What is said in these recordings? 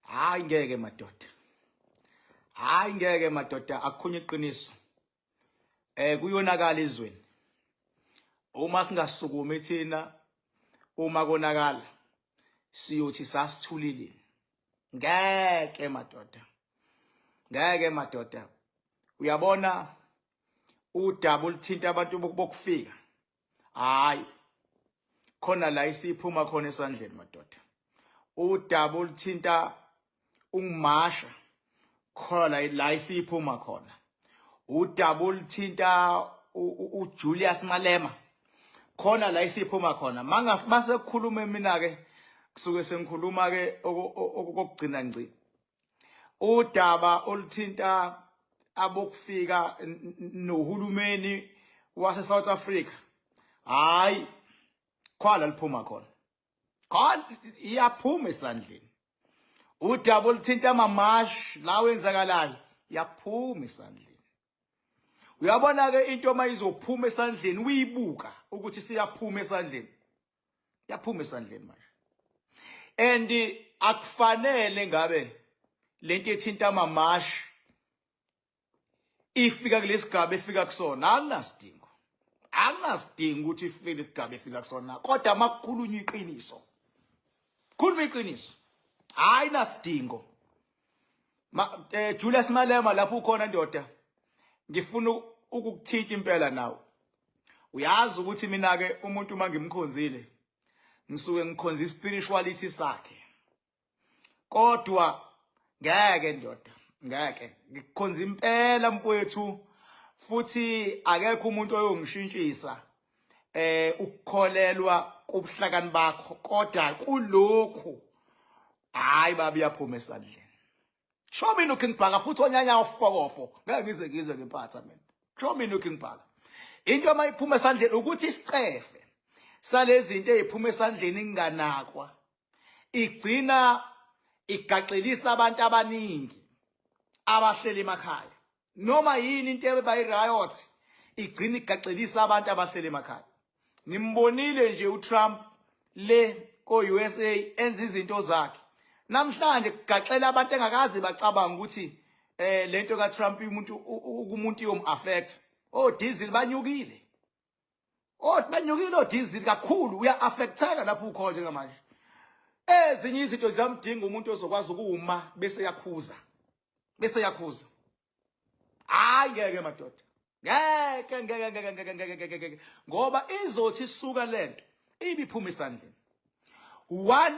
Hayi ngeke madoda. Hayi ngeke madoda akukhunya iqiniso. Eh kuyonakala izweni. Uma singasukumi thina uma konakala siyothi sasithulile. Ngeke madoda. Ngeke madoda. Uyabona udaba oluthinta abantu bokufika. Hayi khona la isiphuma khona esandleni madoda. Udaba oluthinta ungimasha khona la la isiphuma khona. Udaba oluthinta uJulius Malema khona la isiphuma khona. Mangas mase kukhuluma mina ke kusuke sengikhuluma ke okugcina ngci. Udaba oluthinta abokufika nohulumeni wase South Africa hayi khwala liphuma khona khona iyaphuma esandleni udaba oluthinta amamash la wenzakalayo iyaphuma esandleni uyabona ke into uma izophuma esandleni uyibuka ukuthi siyaphuma esandleni yaphuma esandleni manje and akufanele ngabe lento ethinta amamash ifika kulesigaba efika kusona akunasidingo akunasidingo ukuthi ifike lesigaba efika kusona kodwa makukhulunywa iqiniso khuluma iqiniso hayi nasidingo ma eh, Julius Malema lapho ukhona ndoda ngifuna ukukuthinta impela nawe uyazi ukuthi mina ke umuntu uma ngimkhonzile ngisuke ngikhonza ispirituality sakhe kodwa ngeke ndoda ngeke ngikukhonza impela mfowethu futhi akekho umuntu oyongishintshisa eh ukukholelwa kubuhlakani bakho kodwa kulokhu hayi baba iyaphuma esandleni show me looking bhaka futhi onyanya ufokofo ngeke ngize ngizwe ngempatha mina show me looking bhaka into uma iphuma esandleni ukuthi isicefe salezinto eziphuma esandleni inganakwa igcina igaxelisa abantu abaningi abahleli emakhaya noma yini into eba i-riot igcina igaxelisa abantu abahleli emakhaya nimbonile nje uTrump le ko-USA enza izinto zakhe namhlanje kugaxela abantu engakaze bacabanga ukuthi eh lento kaTrump umuntu umuntu iyom-affect oh diesel banyukile Oh banyukile odizili kakhulu uya affecteka lapho ukhona njengamanje. Ezinye izinto ziyamdinga umuntu ozokwazi ukuma bese yakhuza. Bese yakhuza. Hayi ngeke madoda. Ngeke ngeke ngeke ngeke ngeke ngeke ngeke ngoba izothi isuka lento ibiphuma esandleni. One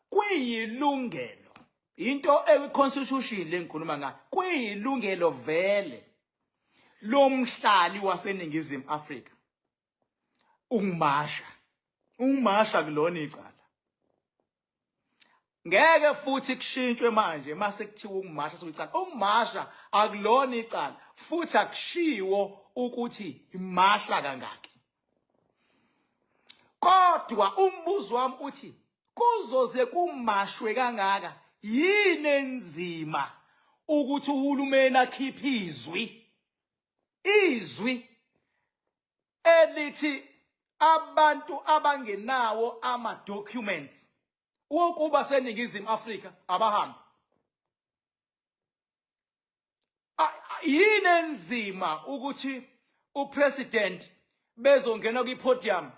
kuyilungelo into ekwi constitution lengikhuluma ngayo kuyilungelo vele lomhlali waseNingizimu Afrika ungumasha ungumasha kulona icala ngeke futhi kushintshwe manje mase kuthiwa ungumasha sokuyicala ungumasha akulona icala futhi akushiwo ukuthi imasha kangaki kodwa umbuzo wami uthi kuzoze kumashwe kangaka yini enzima ukuthi uhulumeni akhiphe izwi izwi elithi abantu abangenawo ama documents wokuba seningizimu Afrika abahambe yini enzima ukuthi upresident bezongena kwipodium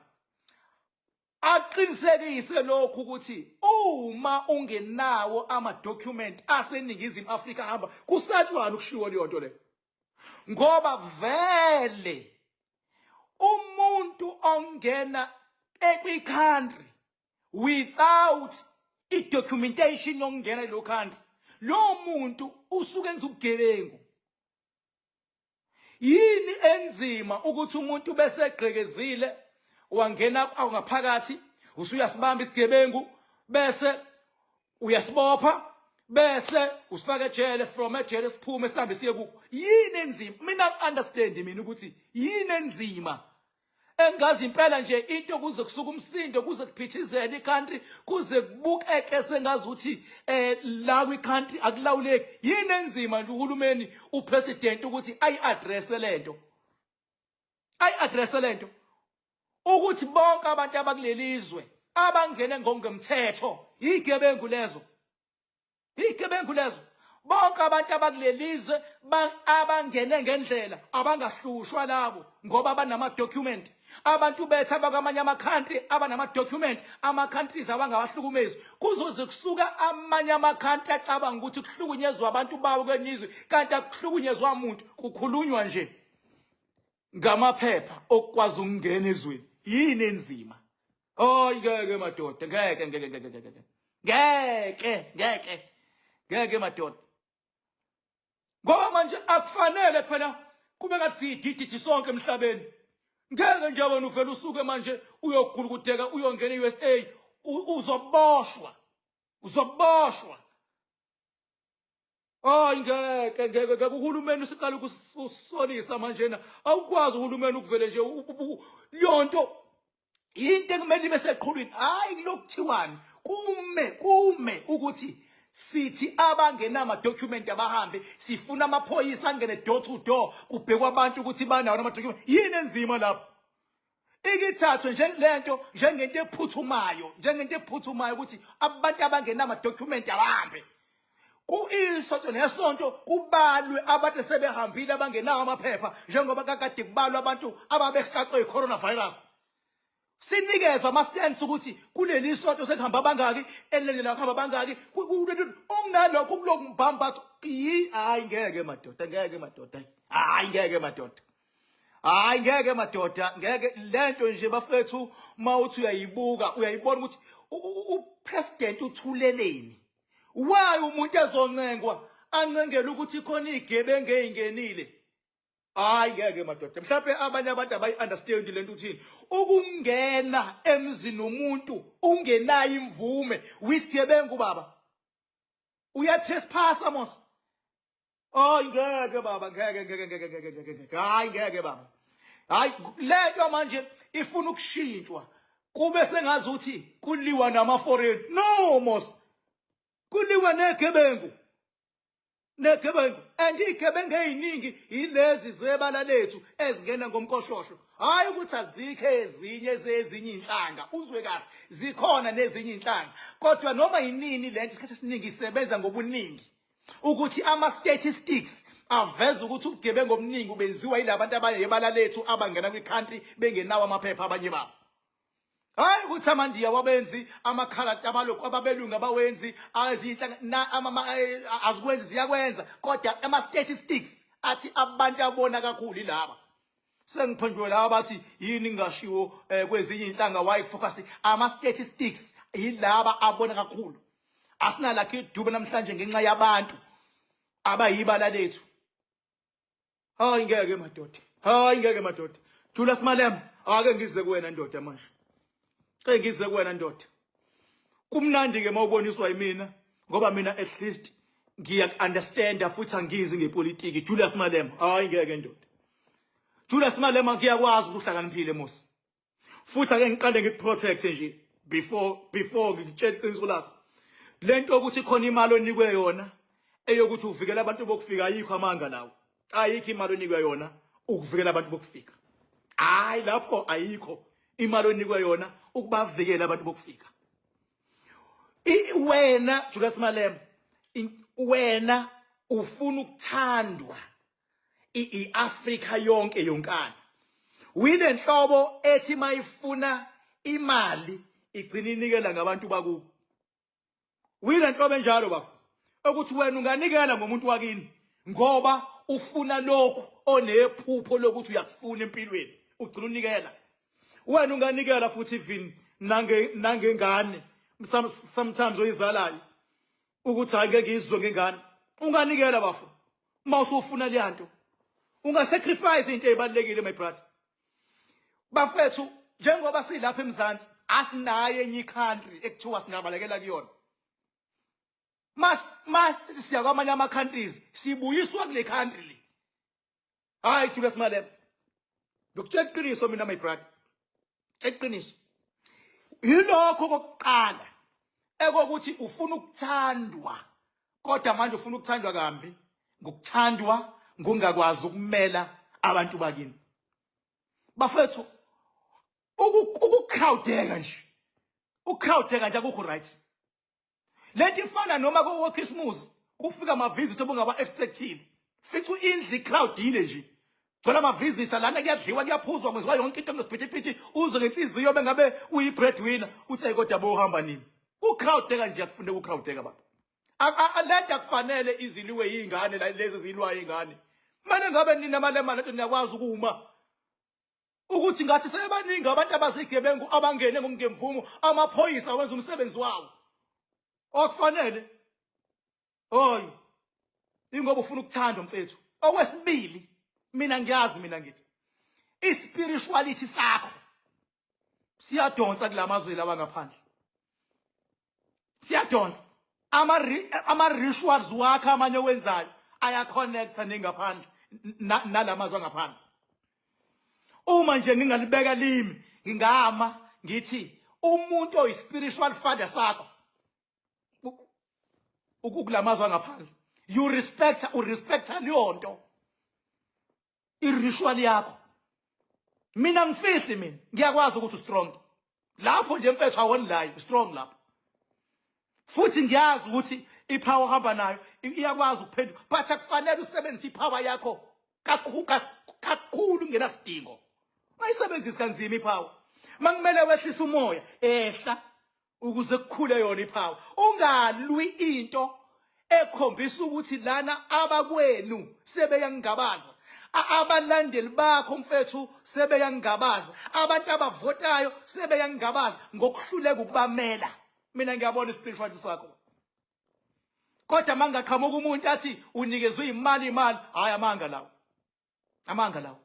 aqinisekise lokhu ukuthi uma ungenawo ama document aseningizimu Afrika hamba kusatshwana ukushiwo leyo nto leyo ngoba vele umuntu ongena ekwi country without i-documentation yokungena kulo country lo muntu usuke enza ubugebengu yini enzima ukuthi umuntu bese egqekezile wangena ngaphakathi usuyasibamba isigebengu bese uyasibopha bese usifaka ejele from ejele siphume sihambe siye kukho yini enzima mina understand mina ukuthi yini enzima engazi impela nje into kuze kusuka umsindo kuze kuphithizele icountry kuze kubukeke sengazi ukuthi eh la kwi-country akulawuleki yini enzima nje uhulumeni upresident ukuthi ayi-addresse lento ayi-addresse lento ukuthi bonke abantu abakuleli zwe abangene ngokungemthetho yigebengu lezo. Izigebengu lezo. Bonke abantu abakulelizwe abangene ngendlela abangahlushwa labo ngoba banama document. Abantu bethu abakwamanye ama country abanama document, ama countries abangawahlukumezi. Kuzoze kusuka amanye ama country acabanga ukuthi kuhlukunyezwa abantu bawo kwenye izwe kanti akuhlukunyezwa muntu, kukhulunywa nje ngamaphepha okukwazi ukungena ezweni. Yini enzima? Oh ngeke madoda, ngeke ngeke ngeke ngeke. Ngeke ngeke. Ngeke madoda. Ngoba manje akufanele phela kube ngathi siyidididi sonke emhlabeni. Ngeke nje wena uvele usuke manje uyogulukudeka uyongena e-USA uzoboshwa. Uzoboshwa. Hayi ngeke ngeke ngeke uhulumeni usiqala ukusolisa manjena awukwazi uhulumeni ukuvele nje yonto into ekumele ibe seqhulwini hayi lokuthiwani kume kume ukuthi sithi abangenama document abahambe sifuna amaphoyisa angene door to door kubhekwa abantu ukuthi banawo ama document yini enzima lapho ikithathwe nje lento njengento ephuthumayo njengento ephuthumayo ukuthi abantu abangenama document abahambe kuisonto nesonto kubalwe abantu sebehambile abangenawo amaphepha njengoba kakade kubalwa abantu ababehaqwe yi-coronavirus sinikezwe ama-stands ukuthi kuleli sonto sekuhamba abangaki elilandelayo kuhamba abangaki unginalokho kuloku mbambatho hayi ngeke madoda ngeke madoda hayi ngeke madoda hayi ngeke madoda ngeke lento nje bafethu mawuthi uyayibuka uyayibona ukuthi upresident uthuleleni why umuntu ezoncengwa ancengele ukuthi khona igebengu ezingenile hayi ngeke madoda mhlawumbe abanye abantu abayi understand lento uthini ukungena emzini womuntu ungenayo imvume wisigebengu baba uya trespass mos Oh ngeke baba ngeke ngeke ngeke ngeke ngeke ngeke hayi ngeke baba hayi lento manje ifuna ukushintshwa kube sengazi ukuthi kuliwa nama foreign no mos kuliwa negebengu negebengu and igebengu eziningi yilezi zebala lethu ezingena ngomkoshosho hayi ukuthi azikho ezinye zezinye inhlanga uzwe kahle zikhona nezinye inhlanga kodwa noma yinini lento isikhathi esiningi isebenza ngobuningi ukuthi ama statistics aveza ukuthi ubugebengu obuningi ubenziwa yilabantu abayebala lethu abangena kwi-country bengenawo amaphepha abanye babo hayi ukuthi amandiya wabenzi amakhaladi abalokhu ababelungu abawenzi azinhlanga azikwenzi ziyakwenza kodwa ama statistics athi abantu abona kakhulu ilaba sengiphenduke laba bathi yini ngingashiwo eh, kwezinye inhlanga why focus ama statistics yilaba abona kakhulu asinalakho idube namhlanje ngenxa yabantu abayibala lethu hayi ngeke madoda hayi ngeke madoda Julius Malema ake ngize kuwena ndoda manje ke ngize kuwena ndoda kumnandi ke mawuboniswa yimina ngoba mina at least ngiyaku-understanda futhi angizi ngepolitiki Julius Malema hayi ngeke ndoda Julius Malema ngiyakwazi ukuthi uhlakaniphile Musa futhi ake ngiqale ngikuprotect nje before ngikutshela iqiniso lakho lento ukuthi khona imali onikwe yona eyokuthi uvikela abantu bokufika ayikho amanga lawo ayikho imali onikwe yona ukuvikela abantu bokufika hayi lapho ayikho imali onikwe yona ukubavikela abantu bokufika wena Julius Malema wena ufuna ukuthandwa iAfrika yonke yonkana wilenhlobo ethi mayifuna imali igcina inikela ngabantu bakubo wilenhlobo enjalo bafo ukuthi wena unganikela ngomuntu wakini ngoba ufuna lokhu onephupho lokuthi uyakufuna empilweni ugcina unikela wena unganikela futhi even nange nangengane sometimes oyizalayo ukuthi hayi ngeke ngizwe ngengane unganikela bafo uma usufuna leyanto ungasacrifice into ezibalekile my brother bafethu njengoba silapha eMzansi asinayo enye country ekuthiwa singabalekela kuyona mas mas siya kwamanye ama countries sibuyiswa kule country le hayi Julius Malema ngikutshela iqiniso mina my brother tshela iqiniso yilokho kokuqala ekokuthi ufuna ukuthandwa kodwa manje ufuna ukuthandwa kambi ngokuthandwa ngongakwazi ukumela abantu bakini bafethu ukucrowdeka nje ucrowdeka nje akukho right. Lento ifana noma ko Christmas kufika ama visit obungaba expectile. Fica indlu crowdile nje. Gcwala ama visitor lana kuyadliwa kuyaphuzwa kwenziwa yonke into ngesiphithiphithi uzwe ngenhliziyo bengabe uyi breadwinner uthi ayi kodwa bohamba nini. Ku crowdeka nje akufunde ku crowdeka baba. Lento akufanele iziliwe yingane lezi zilwa ingane. Manje ngabe nina malema lento niyakwazi ukuma ukuthi ngathi sebaningi abantu abazigebengu abangene ngokungemvumo amaphoyisa wenza umsebenzi wawo okufanele hoyi ingoba ufuna ukuthandwa mfethu okwesibili mina ngiyazi mina ngithi ispirituality sakho siyadonsa kulamazwe lawa ngaphandle siyadonsa ama ama rituals wakhe amanye owenzayo aya connecta nengaphandle nalamazwe angaphandle uma nje ngingalibeka limi ngingama ngithi umuntu oyi spiritual father sakho ukulamazwe angaphandle you respect u respect leyo nto iritual yakho mina ngifihli mina ngiyakwazi ukuthi ustrong lapho nje mfethu i won't lie strong lapho futhi ngiyazi ukuthi ipower ohamba nayo iyakwazi ukuphenduka but akufanele usebenzise ipower yakho kakhulu kakhulu ngenasidingo ungayisebenzisi kanzima ipower makumele wehlise umoya ehla ukuze kukhule yona ipower ungalwi into ekhombisa ukuthi lana abakwenu sebeyangingabaza abalandeli bakho mfethu sebeyangingabaza abantu abavotayo sebeyangingabaza ngokuhluleka ukubamela mina ngiyabona ispirituality sakho kodwa mangaqhamuka umuntu athi unikezwe imali imali hayi amanga lawo amanga lawo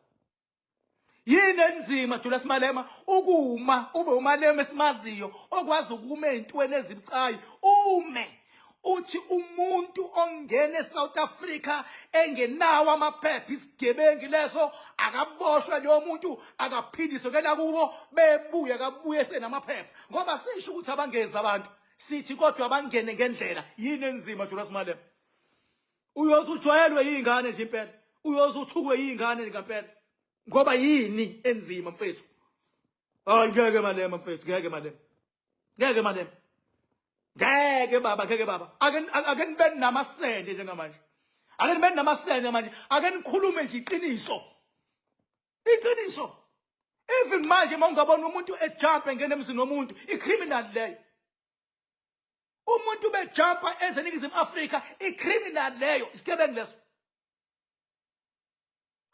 Yini enzima Julius Malema ukuma ube uMalema esimaziyo okwazi ukuma ezintweni ezibucayi ume uthi umuntu ongena eSouth Africa engenawo amaphepha isigebengu leso akaboshwe leyo muntu akaphindiswe kela kubo bebuye akabuye senamaphepha ngoba sisho ukuthi abangezi abantu sithi kodwa abangene ngendlela yini enzima Julius Malema uyoze ujwayelwe yingane nje impela uyoze uthukwe yingane ngempela ngoba yini enzima mfethu hayi ngeke malema mfethu ngeke malema ngeke malema ngeke baba ngeke baba ake ake nibe namasende njengamanje ake nibe namasende manje ake nikhulume nje iqiniso iqiniso even manje uma ungabona umuntu ejump engena emzini womuntu icriminal leyo umuntu bejumpa ezeningizimu Afrika icriminal leyo isigebengu leso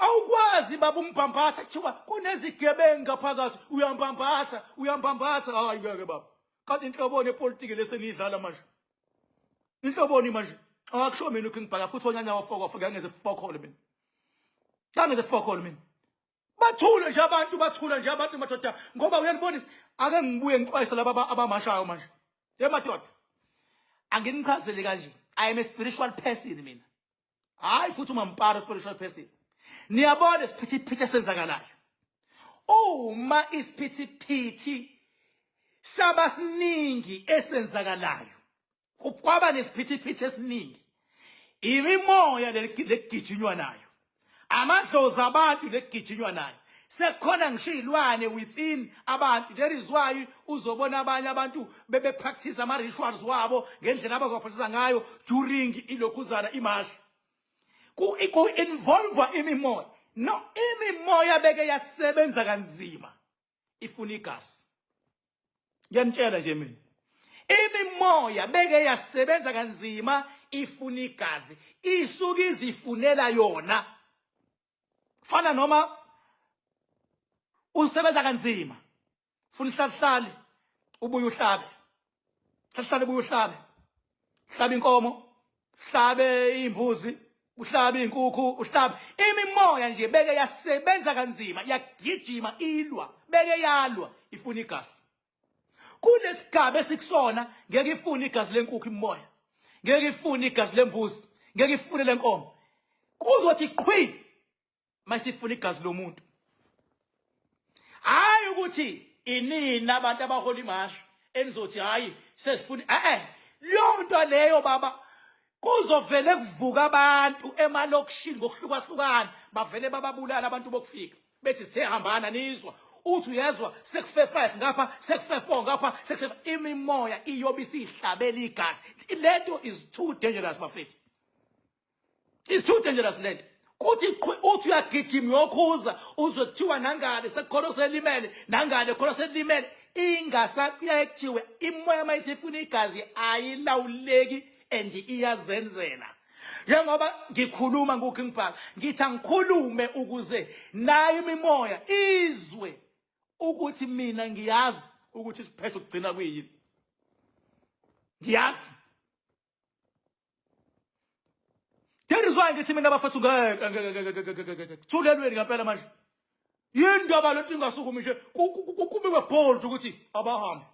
awukwazi baba umbhambatha kuthiwa kunezigebengu ngaphakathi uyambambatha uyambambatha hayi ngeke baba kanti inhloboni yepolitiki leseniyidlala manje inhloboni manje akusho mina uKing Bhaka futhi onyanya wafokofo ngeke ngize fokhole mina ngeke ngize fokhole mina bathule nje abantu bathule nje abantu madoda ngoba uyalibona ake ngibuye ngixwayise laba abamashayo manje ye madoda anginichazele kanje i am a spiritual person mina hayi futhi umampara spiritual person niyabona isiphithiphithi esenzakalayo uma isiphithiphithi saba siningi esenzakalayo kwaba nesiphithiphithi esiningi imimoya lekugijinywa nayo amadlozi abantu lekugijinywa nayo sekukhona ngisho izilwane within abantu there is why uzobona abanye abantu bebe practice ama rituals wabo ngendlela abazopractice ngayo during ilokhuzana imashi ku ku involve imimoya no imimoya beke yasebenza kanzima ifuna igazi ngiyanitshela nje mina imimoya beke yasebenza kanzima ifuna igazi isuke izifunela yona fana noma usebenza kanzima funa ihlahlale ubuye uhlabe hlahlale ubuye uhlabe hlaba inkomo hlabe imbuzi uhlabe inkukhu uhlabe imimoya nje beke yasebenza kanzima yagijima ilwa beke yalwa ifuna igazi kulesigaba esikusona ngeke ifune igazi lenkukhu imimoya ngeke ifune igazi lembuzi ngeke ifune lenkomo kuzothi qhwi masifuna igazi lomuntu hayi ukuthi inini abantu abahola imashi enizothi hayi sesifuna eh eh leyo nto leyo baba kuzovele kuvuka abantu emalokishini ngokuhlukahlukana bavele bababulala abantu bokufika bethi sihambana nizwa Uthi uyezwa sekufe 5 ngapha, sekufe 4 ngapha, sekufe imimoya iyobe isihlabela igazi. Lento is too dangerous bafethu. It's too dangerous lento. Kuthi uthi uyagijima uyokhuza uzwe kuthiwa nangale sekukhona oselimele, nangale khona selimele, ingasakuyaye kuthiwe imoya mayisifuna igazi ayilawuleki and iyazenzela. Njengoba ngikhuluma nguKing Bhaka, ngithi angikhulume ukuze nayo imimoya izwe ukuthi mina ngiyazi ukuthi isiphetho kugcina kuyini. Ngiyazi. That is why ngithi mina bafethu ngeke ngeke ngeke ngeke ngeke thulelweni ngempela manje. Yindaba lento ingasukumi nje kubikwe bold ukuthi abahambe.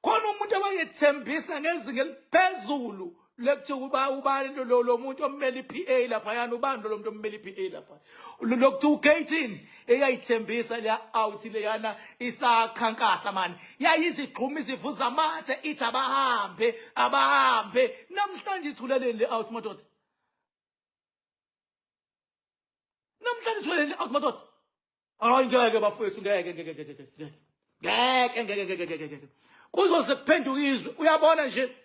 Khona umuntu abayethembisa ngezinga eliphezulu lekuthiwa uba ubani lo lo muntu ommele iPA lapha yana ubani lo muntu ommele iPA lapha lokuthiwa uGayton eyayithembisa leya out leyana isakhankasa mani yayizigxuma izivuza amathe ithi abahambe abahambe namhlanje ithuleleni le out madoda namhlanje ithuleleni le out madoda hayi ngeke bafowethu ngeke ngeke ngeke ngeke ngeke ngeke ngeke ngeke ngeke kuzoze kuphenduka izwe uyabona nje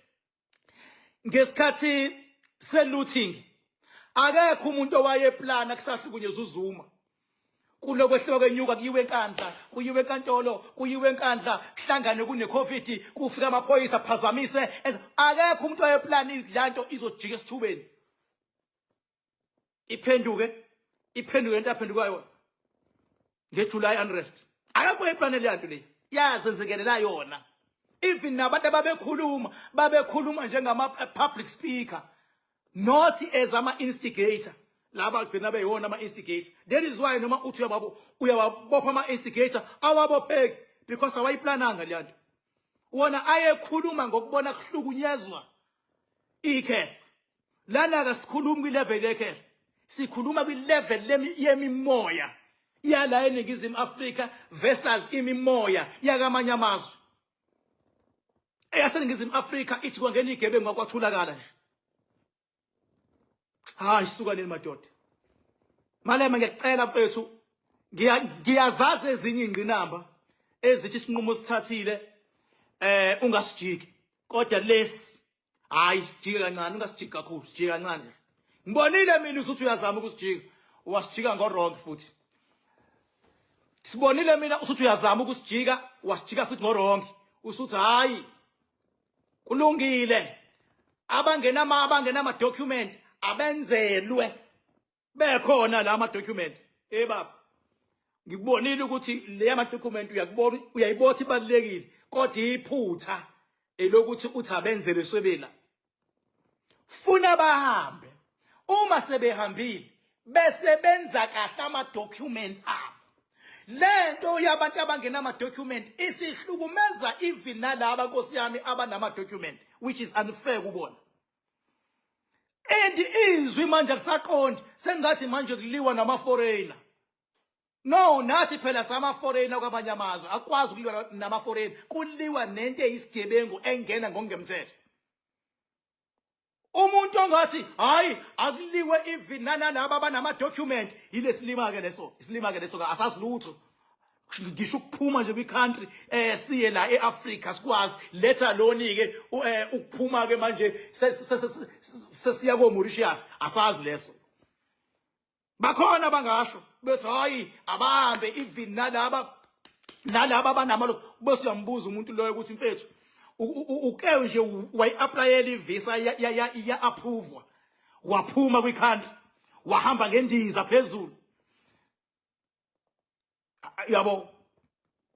ngesikhathi se-looting akekho umuntu owayeplana kusahlukunyezwa uZuma kulokwehliwa kwenyuka kuyiwe enkandla kuyiwe enkantolo kuyiwe enkandla kuhlangane kune-covid kufika amaphoyisa phazamise akekho umuntu owayeplana lanto izojika esithubeni iphenduke iphenduke into aphenduka yona ngeJuly unrest akekho eplanele yanto le yazenzekelela yona even nabantu ababekhuluma babekhuluma njengama public speaker not as ama instigator laba gcina beyiwona ama instigator that is why noma uthi uyababo uyawabopha ama instigator awabopheki because awayiplananga leyanto wona ayekhuluma ngokubona kuhlukunyezwa ikhehla lana kasikhulumi kwi-level yekhehla sikhuluma kwi-level yemimoya yala eNingizimu Afrika versus imimoya yakamanye amazwe eyaseNingizimu Afrika ithi kwangena igebengu kwathulakala nje hayi suka nini madoda Malema ngiyacela mfethu ngiyazazi ezinye ingqinamba ezithi isinqumo sithathile eh ungasijiki kodwa lesi hayi sijike kancane ungasijiki kakhulu sijike kancane ngibonile mina ukuthi uyazama ukusijika wasijika ngo wrong futhi sibonile mina usuthi uyazama ukusijika wasijika futhi ngo wrong usuthi hayi kulungile abangenama abangenama document abenzelwe bekhona la ma document eh baba ngikubonile ukuthi le ama document uyakubona uyayibotha ibalekile kodwa iphutha elokuthi uthi abenzele swebela funa bahambe uma sebehambile bese benza kahle ama documents abo lento yabantu abangenama document isihlukumeza even nalaba nkosi yami abanama document which is unfair kubona and izwi manje alisaqondi sengathi manje kuliwa nama foreigner no nathi phela sama foreigner kwamanye amazwe akwazi ukuliwa nama foreigner kuliwa nento eyisigebengu engena ngokungemthetho umuntu ongathi hayi akuliwe even nanalaba abanama document yilesilima ke leso isilima ke leso asazi lutho ngisho ukuphuma nje kwi-country eh siye la e-Africa sikwazi let alone ke eh, ukuphuma ke manje sesiya ko Mauritius asazi leso bakhona bangasho bethi hayi abahambe even nalaba nalaba abanamalo bese uyambuza umuntu loyo ukuthi mfethu uke nje wayi-applyela i-visa ya-approvwa waphuma kwi-country wahamba ngendiza phezulu yabo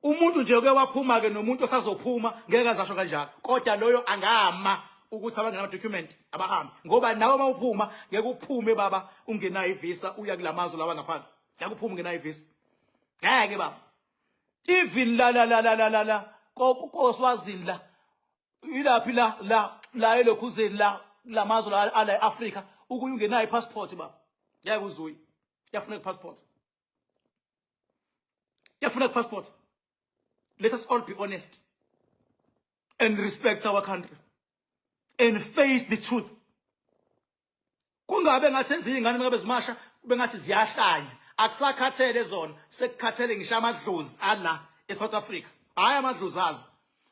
umuntu nje uke waphuma ke nomuntu osazophuma ngeke azasho kanjalo kodwa loyo angama ukuthi abangenama document abahambe ngoba nawe uma uphuma ngeke uphume baba ungenayo ivisa uya kulamazwe lawa ngaphandle ngeke uphume ungenayo ivisa ngeke baba even la la la la la la la koswazini la ilaphi la la la elokhuzeni la lamazwe la ala eAfrika ukuya ungenayo ipassport baba ngeke uzuye yafuneka ipassport yafuneka ipassport let us all be honest and respect our country and face the truth kungabe ngathi ezinye ingane ngabe zimasha bengathi ziyahlanya Akusakhathele zona, sekukhathele ngisho amadlozi ala eSouth Africa. Hayi amadlozi azo.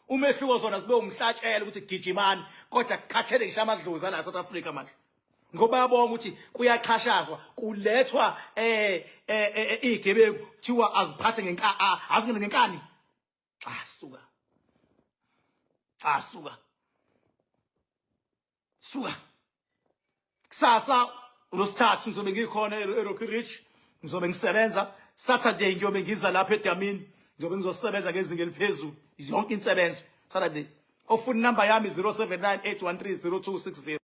Umehluko zona zibe umhlatshelo ukuthi gijimani, kodwa kukhathele ngisho amadlozi ala eSouth Africa manje. Ngoba yabonga ukuthi kuyaxhashazwa, kulethwa eh, eh, eh, eh izigebengu kuthiwa aziphathe ngenkani, azingene ngenkani. Cha suka. Cha suka. Suka. Kusasa uLwesithathu ngizobe ngikhona eRocky Ridge, ngizobe ngisebenza. Saturday ngiyobe ngiza lapha edamini, ngizobe ngizosebenza ngezinga eliphezulu yonke insebenzo Saturday. Ofuna inamba yami 0798130260.